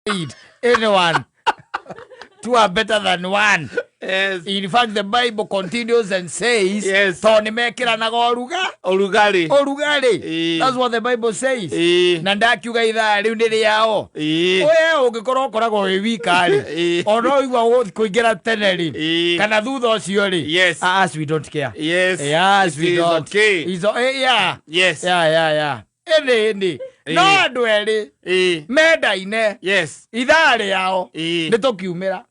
Said anyone. Two are better than one. In fact, the Bible continues and says, tondũ nĩ mekĩranaga Ũrugarĩ. Ũrugarĩ. That's what the Bible says. Na ndakiuga ithaa rĩu nĩ rĩao. We ũngĩkorwo ũkoragwo wĩ wika rĩ, ona ũigua kũingĩra tene rĩ, kana thutha ũcio rĩ, us we don't care. Yes, It we is don't. okay. It's yeah. Yeah. Ĩnĩ no andũ erĩ mendaine, ithaa rĩao nĩ tũkiumĩra.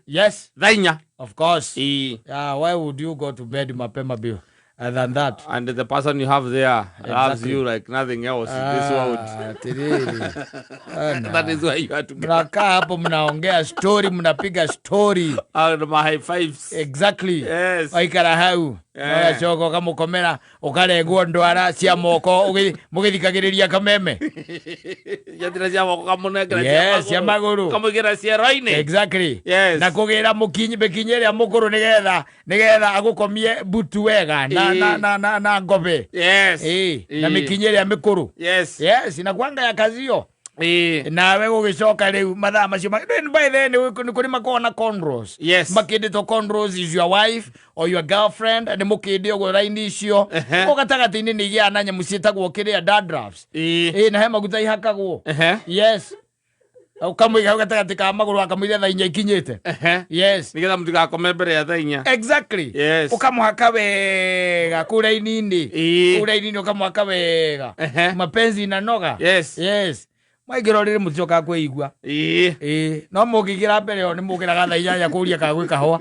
Yes. Thaa 4. Of course. Yeah, why would you go to bed mapema than that? And the person you have there loves you like nothing else in this world. Ah, tiriri. Ana. That is why you are together. Mnakaa hapo, mnaongea story, mnapiga story. And my high fives. Exactly. Waikara hau, ũgacoka ũkamũkomera, ũkarengwo ndwara cia moko mũgĩthikagĩrĩria kameme. Ciatira cia moko, kamũnengera. Yes, cia magũrũ. Kamũigĩra ciero-inĩ. Exactly. Na kũgĩra mĩkinyo ĩrĩa mũkũrũ nĩgetha agũkomie butu wega na, na ngobe. Na mĩkinyo ĩrĩa mĩkũrũ. Yes, inakuanga ya kazio. Nawe gũgĩcoka rĩu mathaa macio then by then nĩ kũrĩ makoragwo na cornrows. Makĩndĩtwo cornrows is your wife or your girlfriend, nĩ mũkĩndĩ ũguo raini icio. Ũguo gatagatĩ-inĩ nĩ igĩaga na nyamũ ciĩtagwo kĩrĩa, dandruffs. Na he maguta ihakagwo. Yes, ũkamũiga hau gatagatĩ ka magũrũ, akamũiga thaa 4 ikinyĩte. Yes. Nĩgetha mũtigakome mbere ya thaa 4. Exactly. Ũkamũhaka wega kũu raini-inĩ. Kũu raini-inĩ ũkamũhaka wega. Mapenzi inanoga. Yes, mwaingĩra ũrĩrĩ mũticokaga kwĩigua. Ĩĩ, no mũngĩingĩra mbere ĩyo nĩ mũkĩraga thaa 8 kũria kana gwĩ kahũa.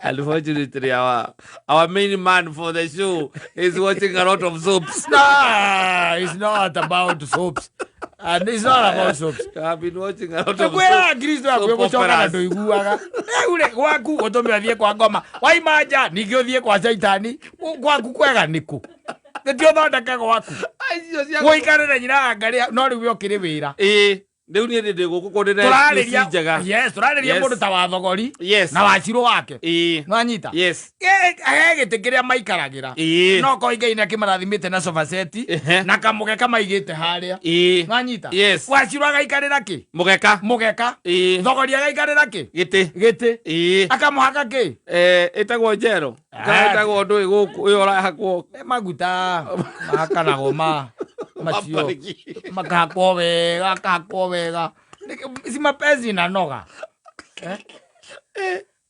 Unfortunately, our main man for the show is watching a lot of soaps. No, it's not about soaps. And it's not about soaps. I've been watching a lot of Kwĩraga Kristo soap akuĩ gũcoka na operas. ndũiguaga. Rĩu rĩ, gwaku ũtũme ũthiĩ kwa ngoma, waima nja ningĩ ũthiĩ kwa caitani. Gwaku kwega nĩkũ? Nĩtio ũthondeke gwaku. Icio cia Gũikare na nyina wa ngarĩa, no rĩu we ũkĩrĩ wĩra. Ĩĩ, rĩu niĩ ndĩ gũkũ kũndĩ na Tũrarĩria excuse njega. Yes, tũrarĩria mũndũ ta wa thogori na wacirũ wake. Nwanyita? He gĩtĩ kĩrĩa maikaragĩra. No korwo Ngai nĩ akĩmarathimĩte na sofa set na kamũgeka maigĩte harĩa. Nwanyita? Yes. Wacirũ agaikarĩra kĩ? Mũgeka. Mũgeka. Thogori agaikarĩra kĩ? Gĩtĩ. Gĩtĩ. Akamũhaka kĩ? Ĩtagwo njero kana ĩtagwo ndũĩ gũkũ ĩyo ũrahakwo? Nĩ maguta mahakanagwo ma macio. Mapariki. Makahakwo wega, akahakwo wega. Si mapenzi inanoga. Eh?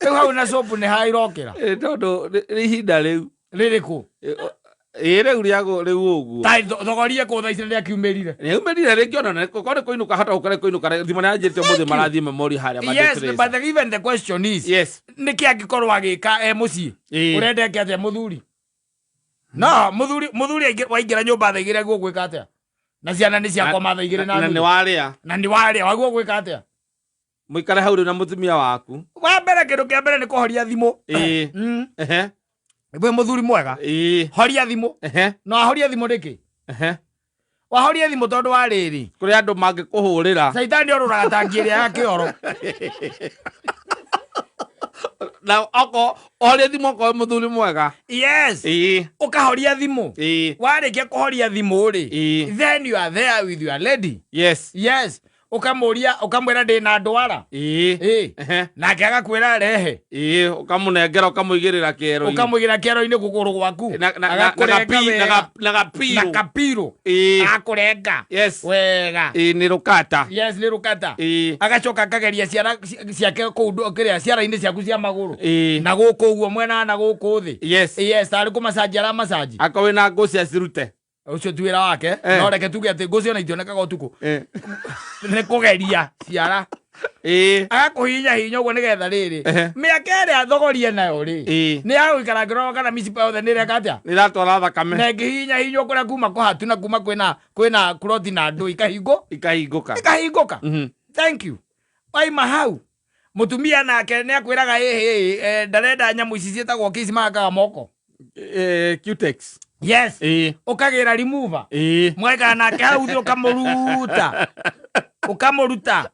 Rĩu hau na soap nĩ hairokĩra. Tondũ nĩ ihinda rĩu. Rĩrĩkũ? Ĩ rĩu rĩagũ rĩu ũguo. Ta thogorie kũ thaa ici nĩ rĩakiumĩrire? Nĩaumĩrire rĩngĩ, ona korwo nĩ kũinũka, hota gũkorwo nĩ kũinũka. Thimũ nĩ anjĩrĩte ũmũthĩ marathiĩ memori harĩa. Yes, Mandĩ. But even the question is, nĩkĩ angĩkorwo agĩka e mũciĩ? Ũrenda eke atĩa mũthuri? No mũthuri waingĩra nyũmba thaa 2 aguo gwĩka atĩa? Na ciana nĩ ciakoma thaa 2 na na nĩ nuthu. warĩa. Na nĩ warĩa, waguo gwĩka atĩa? Mũikare hau rĩu na mũtumia waku. Wa mbere, kĩndũ kĩa mbere nĩ kũhoria thimũ. Wĩ mũthuri mwega, horia thimũ. No ahorie thimũ nĩkĩ? Wahoria thimũ tondũ wa rĩrĩ, Kũrĩ andũ mangĩkũhũrĩra. Caitani orũraga ta ngi ĩrĩa ya kĩoro. Na oko orie thimũ okorwo wĩ mũthuri mwega. Yes. Ũkahoria thimũ. Warĩkia kũhoria thimũ rĩ, then you are there with your lady. Yes, ũkamũria, ũkamwĩra, "Ndĩna ndwara." Nake agakwĩra, "Rehe." Ĩĩ, ũkamũnengera, ũkamũigĩrĩra kĩero-inĩ. Ũkamũigĩra kĩero-inĩ kũgũrũ gwaku. Na Agakũrenga wega. na Na gapirũ. Kapirũ. Agakũrenga wega. Ĩĩ, nĩ rũkata. Yes, nĩ rũkata. Agacoka akageria ciara ciake kũu kĩrĩa ciara-inĩ ciaku cia magũrũ na gũkũ ũguo mwena na gũkũ thĩ. Yes, tarĩ kũmacanji aramacanji. Akorwo wĩna ngũ cia cirute. Ũcio ti wĩra wake. No reke tuge atĩ ngũ ciona itionekaga ũtukũ. Nĩ kũgeria ciara. Agakũhihinya hinya ũguo nĩgetha rĩrĩ, mĩaka ĩrĩa thogorie nayo rĩ, nĩ ya gũikara ngĩrora kana micipa yothe nĩ ĩreka atĩa. Nĩ iratwara thakame. Na ĩngĩhihinya hinywo kũrĩa kuma kũhatu na kuma kwĩna kuroti na ndũ ikahingũ. Ikahingũka. Ikahingũka. Thank you. Waima hau, mũtumia nake nĩ akwĩraga, "Ĩhĩ, ndarenda nyamũ ici ciĩtagwo kĩ, ici mahakaga moko?" Cutex. Yes. Ũkagĩra remover. Mũgaikara nake hau thĩ, ũkamũruta, ũkamũruta.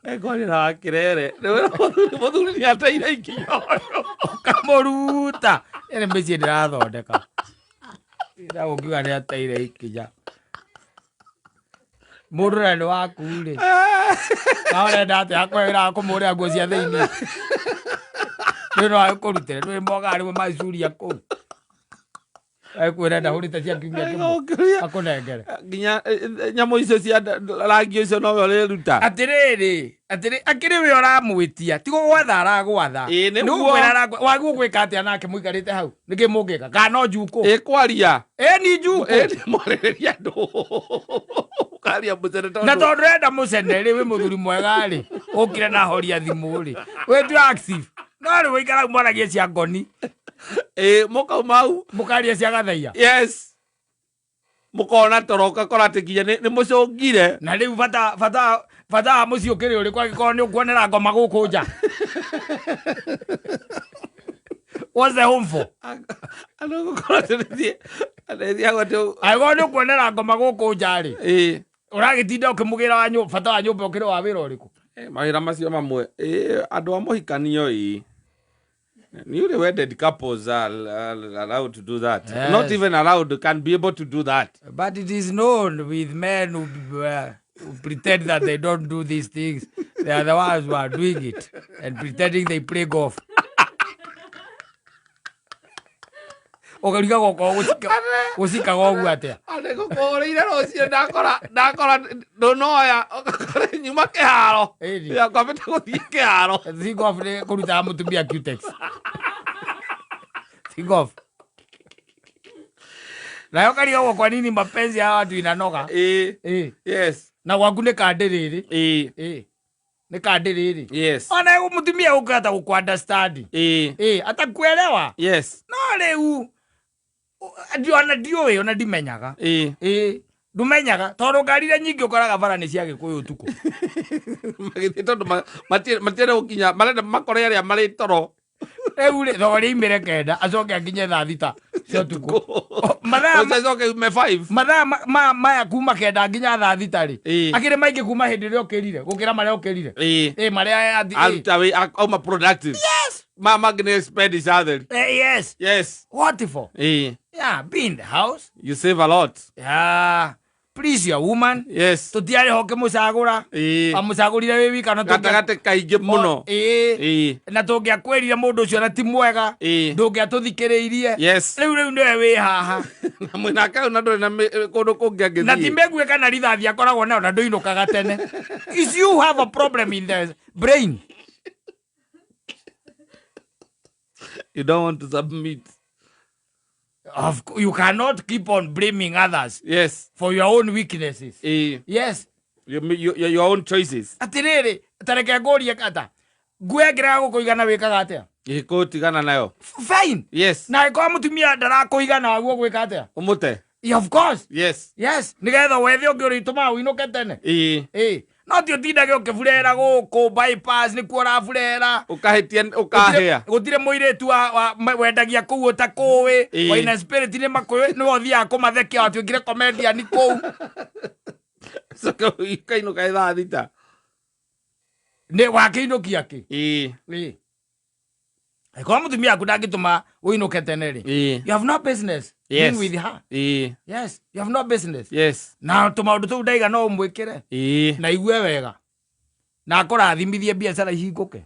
Ngwarĩra wa kĩrere mũthuri nĩ ateire ikinya ũyũ. Ũkamũruta. Ĩno mĩciĩ ndĩrathondeka. Na ũngiuga nĩ ateire ikinya. Mũndũ na nĩ waku rĩ. Na ũrenda atĩa akũhe wĩra wa kũmũhũrĩra nguo cia thĩinĩ. Rĩu no agĩkũrutĩre ndũĩ mogaga rĩmwe macuria kũu. Ekwĩra ndahũrĩte cia kiumia kĩmwe. Ũngĩũria Akũnengere. nginya nyamũ icio cia rangi ũcio nowe ũrĩruta. Atĩrĩrĩ, atĩrĩ akĩrĩ we ũramwĩtia ti gũgwatha aragwatha. Ĩĩ, nĩguo. Nĩ gũkwĩra wagwo gwĩka atĩa nake mũikarĩte hau nĩkĩ mũngĩka kana no njukũ? Ĩkwaria. Ĩ ni njukũ. Ĩ nĩ mwarĩrĩria andũ. Ũkaria mũcene Na tondũ. tondũ ndũrenda mũcene rĩ wĩ mũthuri mwega rĩ ũkire na horia thimũ rĩ wĩtue active no rĩ wĩikara hau mwaragie cia ngoni. Ĩ mũkauma hau. Mũkaria cia gathaia. Yes. Mũkona toro ũgakora atĩ nginya nĩ mũcũngire. Na rĩu bata bata bata wa mũciĩ ũkĩrĩ ũrĩkũ angĩkorwo nĩ ũkuonera ngoma gũkũ nja? What's the home for? Andũ gũkorwo atĩ nĩthiĩ atĩ Angĩkorwo nĩ ũkuonera ngoma gũkũ nja rĩ, ĩ ũragĩtinda ũkĩmũgĩra wa nyũmba, bata wa nyũmba ũkĩrĩ wa wĩra ũrĩkũ? Mawĩra macio mamwe ĩ andũ a mũhikanio ĩ newly wedded couples are allowed to do that. Yes. Not even allowed, can be able to do that. But it is known with men who pretend that they don't do these things. They are the ones who are doing it and pretending they play golf. Ũkarigagwo okorwo gũcikaga ũguo atĩa? Andĩ gũkũhũrĩire rũciũ ndakora ndakora ndũnoya ũgakora nyuma kĩharo. Ĩni. Kwambĩte gũthiĩ kĩharo. Si golf nĩ kũrutaga mũtumia cutex. Si golf. Nayo karigagwo kwa nini mapenzi ya watu inanoga. Ĩ. Ĩ. Yes. Na gwaku nĩ kandi rĩrĩ. Ĩ. Ĩ. Nĩ kandi rĩrĩ. Yes. Ona mũtumia ũngĩhota gũkũ understand. Ĩ. Ĩ, atakuelewa. Yes. No rĩu ona ndiũĩ ona ndimenyaga. Ĩ. Ĩ, ndumenyaga tondũ ngari iria nyingĩ ũkoraga bara nĩ cia Gĩkũyũ ũtukũ. Magĩthiĩ tondũ matienda gũkinya marenda makore arĩa marĩ toro. Rĩu rĩ thogora imĩre 9 acoke akinye thaa 6 cia ũtukũ. Mathaa Ũcoke ume 5. mathaa maya kuma 9 nginya thaa 6 rĩ. Ĩ. Akĩrĩ maingĩ kuma hĩndĩ ĩrĩa ũkĩrire gũkĩra marĩa ũkĩrire. Ĩ. Ĩ marĩa ĩ. Aruta wĩ auma productive. Yes. Ma mangĩ nĩ expenditure theri. Yes. Yes. What for? Ĩ. Yeah, be in the house. You save a lot. Yeah. Please your woman. Yes. Tũtiarĩ ho ũkĩmũcagũra. Ĩ. Wamũcagũrire wĩ wika na Gatagatĩ kaingĩ mũno. Ĩ. Ĩ. Na tũngĩakwĩrire mũndũ ũcio na ti mwega. Ĩ. Ndũngĩatũthikĩrĩirie. Yes. Rĩu rĩu nĩwe wĩ haha. Na mwĩnake hau na ndũrĩ na kũndũ kũngĩ Na ti angĩthiĩ. mĩguĩ kana rithathi akoragwo nayo na ndũinũkaga tene. Is you have a problem in the brain. You don't want to submit. You cannot keep on blaming others Yes. for your own weaknesses. Ĩ. Yes. Your own choices. Atĩrĩrĩ, ta reke ngũrie kata. Nguo ĩngĩrega gũkũigana wĩkaga atĩa? Gĩkũtigana nayo. Fine. Yes. Na angĩkorwo mũtumia ndarakũigana waguo gwĩka atĩa? Ũmũte. Yeah, of course. Yes. Yes. Nĩgetha wethe ũngĩ ũrĩtũmaga ũinũke tene. Ĩ. Ĩ. No ti ũtindage ũkĩburera gũkũ bypass nĩkuo ũraburera. Ũkahĩtia ũkahĩa. Gũtirĩ mũirĩtu wendagia kũu ũtakũĩ. Ĩ. Waina spirit nĩ makũĩ nĩwe ũthiaga kũmathekia watuĩkire comedian kũu. Coke ũkainũka thaa 6. Nĩ wakĩinũkia kĩ? Ĩ. Ĩ. Angĩkorwo mũtumia waku ndangĩtũma ũinũke tene rĩ. Ĩ. You have no business Yes. being with her. Ĩ. Yes, you have no business. Yes. Na tũmaũndũ tũu ndaiga no ũmwĩkĩre. Ĩ. Na igue wega. Na akũrathimithie biacara ihingũke.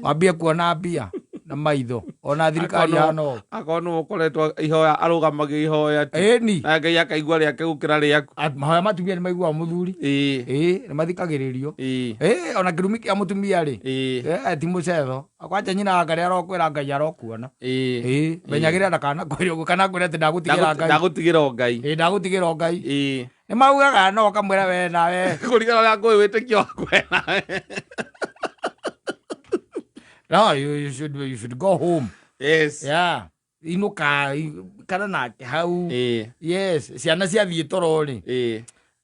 Wambie kuona mbia na maitho. Ona thirikari hana ũũ. Akorwo nĩwe ũkoretwo ihoya arũgamagia ihoya tu. Ĩni. Na Ngai akaigua rĩake gũkĩra rĩaku. Mahoya ma atumia nĩ maiguaga mũthuri. Ĩ. Ĩ, nĩ mathikagĩrĩrio. Ĩ. Ĩ, ona kĩrumi kĩa mũtumia rĩ. Ĩ. Ti mũcetho. Kwanja nyina wa Ngai arokwĩra Ngai arokuona. Ĩ. Ĩ, menyagĩrĩra ndakanakwĩre ũguo kana akwĩre atĩ ndagũtigĩra Ngai. Ndagũtigĩra o Ngai. Ĩ, ndagũtigĩra o Ngai. Ĩ. Nĩ maugaga no ũkamwĩra we nawe. Kũringana ũrĩa ngũĩ wĩtĩkio waku we nawe. No, you should go home. Yes. Yeah. Inũka kana nake hau. Ĩ. Yes, ciana ciathiĩ toro rĩ. Ĩ.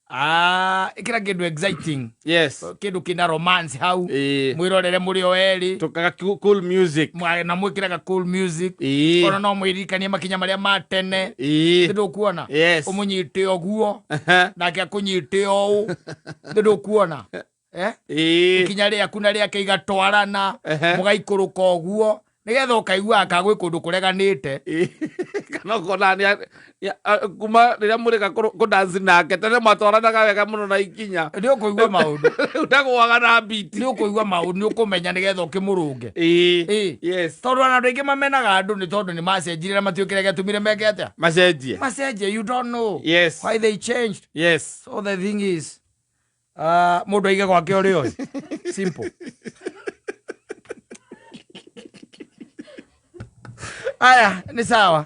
Ah, ĩkĩra kĩndũ exciting. Yes. Kĩndũ kĩna romance hau. Ĩ. Mwĩrorere mũrĩ o erĩ. Tũkaga cool music. Na mwĩkĩraga cool music. Ĩ. Ona no mwĩririkanie makinya marĩa ma tene. Ĩ. Nĩndũkuona? Yes. Ũmũnyite ũguo. Nake akũnyite ũũ. Nĩndũkuona? Ĩ. Ikinya rĩaku na rĩake igatwarana. Ehe. Mũgaikũrũka ũguo. Nĩgetha ũkaiguaga ka gwĩ kũndũ kũreganĩte. Kana ũkona kuma rĩrĩa mũrĩka kũdanci nake, tene matwaranaga wega mũno na ikinya. Nĩ ũkũigua maũndũ. Rĩu ndagũaga na biti. Nĩ ũkũigua maũndũ, nĩ ũkũmenya nĩgetha ũkĩmũrũnge. Ĩĩ. Yes. Tondũ ona andũ aingĩ mamenaga andũ nĩ tondũ nĩ macenjirie na matiũĩ kĩrĩa gĩatũmire meke atĩa. Macenjie. Macenjie, you don't know why they changed. So the thing is, mũndũ aige gwake ũrĩa oĩ. Simple. Aya, nĩ sawa.